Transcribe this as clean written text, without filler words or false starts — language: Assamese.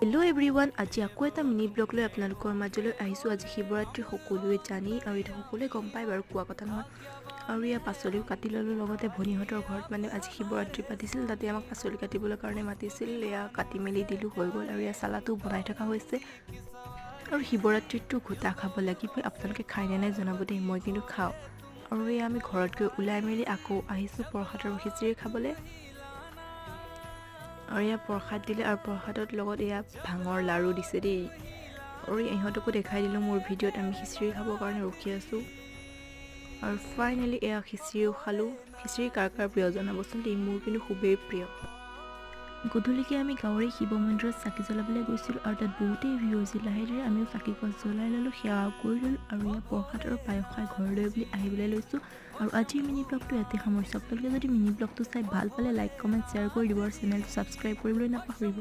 হেল্ল' এভৰিৱান, আজি আকৌ এটা মিনি ব্লগ লৈ আপোনালোকৰ মাজলৈ আহিছোঁ। আজি শিৱৰাত্ৰি, সকলোৱে জানেই আৰু এইটো সকলোৱে গম পায় বাৰু, কোৱা কথা নহয়। আৰু ইয়াৰ পাচলিও কাটি ল'লোঁ। লগতে ভনীহঁতৰ ঘৰত মানে আজি শিৱৰাত্ৰি পাতিছিল, তাতে আমাক পাচলি কাটিবলৈ কাৰণে মাতিছিল। এয়া কাটি মেলি দিলোঁ, হৈ গ'ল। আৰু এয়া চালাডো বনাই থকা হৈছে। আৰু শিৱৰাত্ৰিততো ঘোটা খাব লাগিবই। আপোনালোকে খায়নে নাই জনাব দেই, মই কিন্তু খাওঁ। আৰু এয়া আমি ঘৰত গৈ ওলাই মেলি আকৌ আহিছোঁ প্ৰসাদ আৰু খিচিৰি খাবলৈ। আৰু এয়া প্ৰসাদ দিলে আৰু প্ৰসাদৰ লগত এয়া ভাঙৰ লাড়ু দিছে দেই। আৰু ইহঁতকো দেখাই দিলোঁ মোৰ ভিডিঅ'ত। আমি খিচিৰি খাবৰ কাৰণে ৰখি আছোঁ আৰু ফাইনেলি এয়া খিচিৰিও খালোঁ। খিচিৰি কাৰ কাৰ প্ৰিয় জনাবচোন দেই, মোৰ কিন্তু খুবেই প্ৰিয়। গধূলিকৈ আমি গাঁৱৰে শিৱ মন্দিৰত চাকি জ্বলাবলৈ গৈছিলোঁ আৰু তাত বহুতেই ভিৰ হৈছিল। লাহে ধীৰে আমিও চাকি গছ জ্বলাই ল'লোঁ, সেৱা কৰি ল'লোঁ আৰু ইয়াৰ প্ৰসাদ আৰু পায়স খাই ঘৰলৈ বুলি আহিবলৈ লৈছোঁ। আৰু আজিৰ মিনি ব্লগটো ইয়াতে সামৰিছোঁ। আপোনালোকে যদি মিনি ব্লগটো চাই ভাল পালে লাইক, কমেণ্ট, শ্বেয়াৰ কৰি দিব আৰু চেনেলটো ছাবস্ক্ৰাইব কৰিবলৈ নাপাহৰিব।